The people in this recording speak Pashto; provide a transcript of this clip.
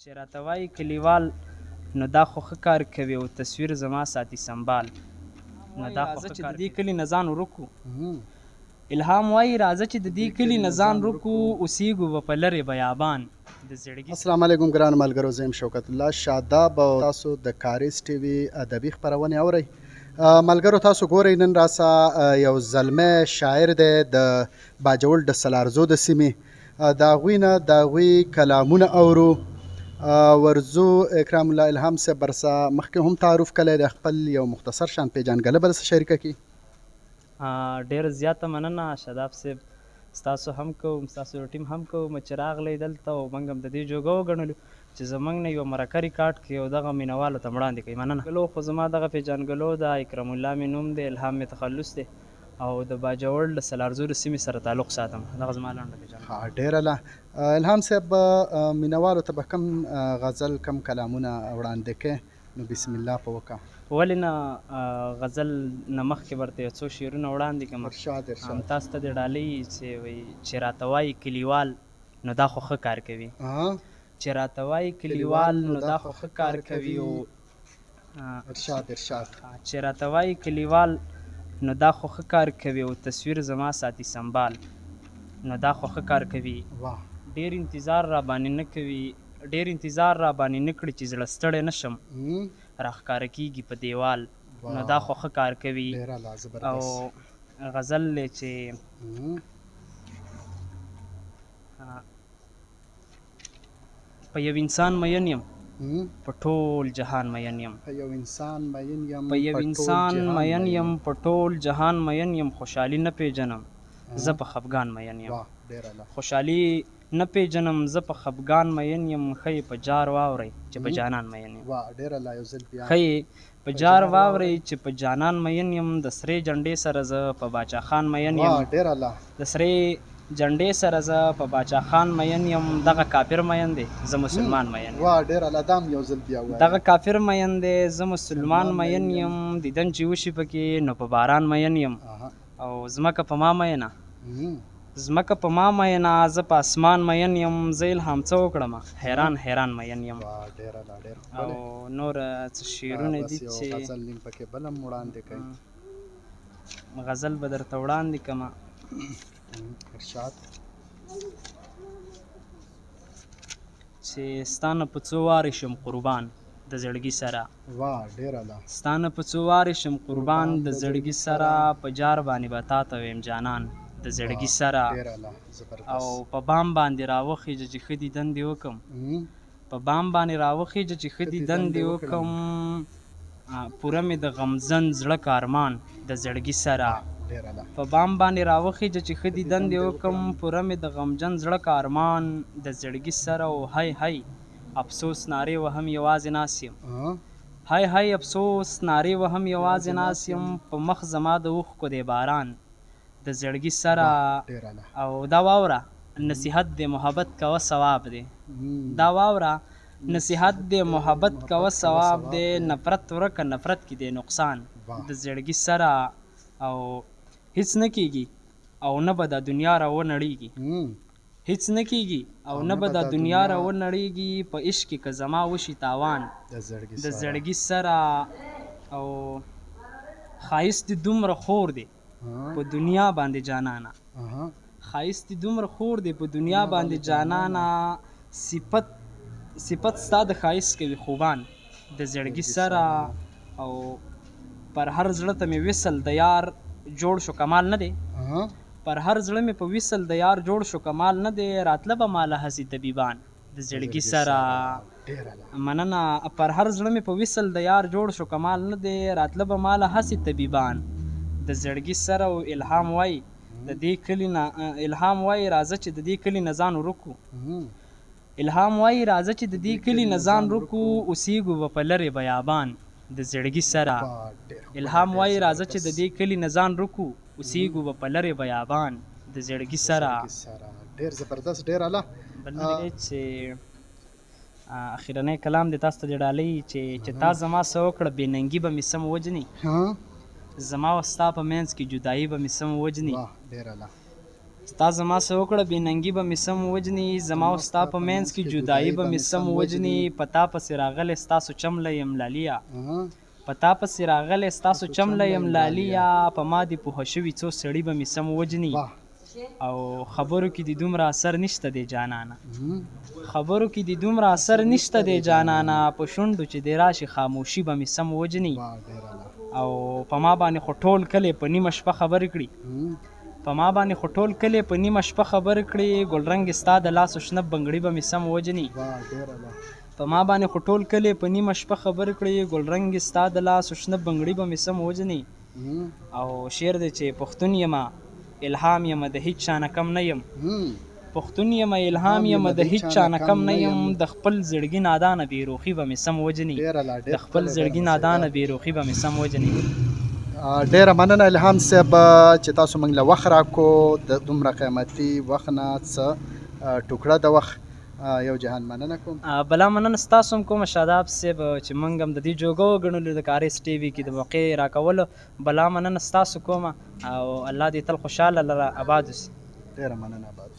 چې راته وایي کلیوال نو دا خو ښه کار کوي او تصویر زما ساتي سمبال نو دا خو ښه چې د دې کلي نه ځان ورک کړو. الهام وایي راځه چې د دې کلي نه ځان ورک کړو، اوسېږو به په لرې بیابان د زړګي. السلام علیکم ګرانو ملګرو، زه یم شوکت الله شاداب او تاسو د کاریز ټي وي ادبي خپرونې اورئ. ملګرو تاسو ګورئ نن راسه یو زلمی شاعر دی د باجوړ د سلارزو د سیمې، د هغوی نه د هغوی کلامونه اورو. ورځو اکرام الله الهام صاحب برسه مخکې هم تعارف کړی د خپل یو مختصر شان پیژندګله به درسره شریکه کړي. ډېره زیاته مننه شاداب صاحب، ستاسو هم کوم، ستاسو د ټیم هم کوم چې راغلی دلته او موږ هم د دې جوګه وګڼلو چې زموږ نه یوه مرکه ریکارډ کړي او دغه مینوالو ته وړاندې کړي. مننه. ګلو خو زما دغه پیژندګلو ده، اکرام الله مې نوم دی، الهام مې تخلص دی او د باجوړ د سلارزو د سیمې سره تعلق ساتم. دغه زما لنډه پیژندګلو. ښه، ډېره له الهام صاحب، مینوالو ته به کوم غزل کوم کلامونه وړاندې کړې؟ نو بسم الله په وکړه. ولې نه، غزل نه مخکې ورته یو څو شعرونه وړاندې کړم. ارشاد ارشاد. تاسو ته دې ډالۍ چې وایي چې راته وایي کلیوال نو دا خو ښه کار کوي، چې راته وایي کلیوال نو دا خو ښه کار کوي او ارشاد ارشاد. چې راته وایي کلیوال نو دا خو ښه کار کوي او تصویر زما ساتي سمبال نو دا خو ښه کار کوي. ډېر انتظار را باندې نه کوي، ډېر انتظار را باندې نه کړي چې زړه ستړی نه شم، راښکاره کېږي په دیوال نو دا خو ښه کار کوي. او غزل دی چې په یو انسان مین یم، په ټول جهان مین یم، په یو انسان مین یم، په یو انسان مین یم، په ټول جهان مین یم، خوشحالي نه پیژنم زه په خفګان مین یم، خوشحالي نه پیژنم زه په خفګان مین یم، ښه یې په جار واورئ چې په جانان مین یم، ښه یې په جار واورئ چې په جانان مین یم، د سرې جنډې سره زه په باچا خان مین یم، د سرې جنډې سره زه په باچا خان مین یم، دغه کافر مین دی زه مسلمان مین یم، دغه کافر مین دی زه مسلمان مین یم، دیدن چې وشي پکې نو په باران مین یم، او ځمکه په ما مینه، ځمکه په ما مینه، زه په اسمان مین یم، زه الهام څه وکړم حیران حیران مین یم. او نور څه شعرونه دي چې غزل نیم پکې بل هم وړاندې کړئ. غزل به درته وړاندې کړم. ارشاد. چې ستا نه په څو وارې شم قربان د زړګي سره، واه ډېره ده، ستا نه په څو وارې شم قربان د زړګي سره، په جار باندې به تا ته ویم جانان د زړګي سره، او په بام باندې راوخیژه چې ښه دیدن دې وکم، په بام باندې راوخیژه چې ښه دیدن دې وکم، پوره مې د غمزن زړه کارمان د زړګي سره، په بام باندې راوخیژه چې ښه دیدن دې وکم، پوره مې د غمجن زړه کارمان د زړګي سره، او های های افسوس نارې وهم یوازې ناست یم، های های افسوس نارې وهم یوازې ناست یم، په مخ زما د اوښکو دی باران د زړګي سره. او دا واوره نصیحت دی محبت کوه ثواب دی، دا واوره نصیحت دی محبت کوه ثواب دی، نفرت ورکه نفرت کې دی نقصان د زړګي سره، او هیڅ نه کیږي او نه به دا دنیا را ونړیږي، هیڅ نه کیږي او نه به دا دنیا را ونړیږي، په عشق کې که زما وشي تاوان د زړګي سره. او ښایست دې دومره خور دی په دنیا باندې جانانه، ښایست دې دومره خور دی په دنیا باندې جانانه، صفت صفت ستا د ښایست کوي خوبان د زړګي سره، او پر هر زړه ته مې وصل د یار جوړ شو کمال نه دی، پر هر زړه مې په وصل د یار جوړ شو کمال نه دی، راتله به ماله هسې طبیبان د زړګي سره. مننه. پر هر زړه مې په وصل د یار جوړ شو کمال نه دی، راتله به ماله هسې طبیبان د زړګي سره. او الهام وایي د دې کلي نه، الهام وایي راځه چې د دې کلي نه ځان ورک کړو، الهام وایي راځه چې د دې کلي نه ځان ورک کړو، اوسېږو به په لرې بیابان د زړګي سره. الهام وایي راځه چې د دې کلي نه ځان ورک کړو، اوسېږو به په لرې بیابان د زړګي سره. ډېر زبردست، ډېر اعلی. بل دی چې اخیرنی کلام دی تاسو ته دې ډالۍ چې تا زما څه وکړه بې ننګي به مې سم وجني، زما او ستا په منځ کې جدایي به مې سم وجني. ستا زما څه وکړه بې ننګي به مې سم وجني، زما او ستا په منځ کې جدایي به مې سم وجني، په تا پسې راغلی ستاسو چم له یم لالیه، په تا پسې راغلی ستاسو چم له یم لالیه، په ما دې پوه شوي څو سړي به مې سم وجني. او خبرو کې دې دومره اثر نشته دی جانانه، خبرو کې دې دومره اثر نشته دی جانانه، په شونډو چې دې راشي خاموشي به مې سم وجني. او په ما باندې خو ټول کلی په نیمه شپه خبرې کړي، په ما باندې خو ټول کلی په نیمه شپه خبرې کړي، ګلرنګې ستا د لاسو شنه بنګړي به مې سم وجني. په ما باندې خو ټول کلی په نیمه شپه خبرې کړي، ګلرنګې ستا د لاسو شنه بنګړي به مې سم وجني. او شعر دی چې پښتون یمه الهام یمه د هیڅ چا نه کم نه یم، پښتون یمه الهام یمه د هیڅ چا نه کم نه یم، د خپل زړګي نادانه بې روخي به مې سم وجني، د خپل زړګي نادانه بې روخي به مې سم وجني. ډیره مننه الهام صاحب چې تاسو موږ له وخت راکو، د دومره قیمتي وخت نه څه ټوکړه د وخت یو جهان مننه کوم. بلا مننه ستاسو هم کوم شاداب صاحب چې موږ هم د دې جوګه وګڼلو د کاریز ټي وي کې د موقع راکولو، بلا مننه ستاسو کوم او الله دې تل خوشحاله لره، اباد اوسي. ډیره مننه، اباد اوسي.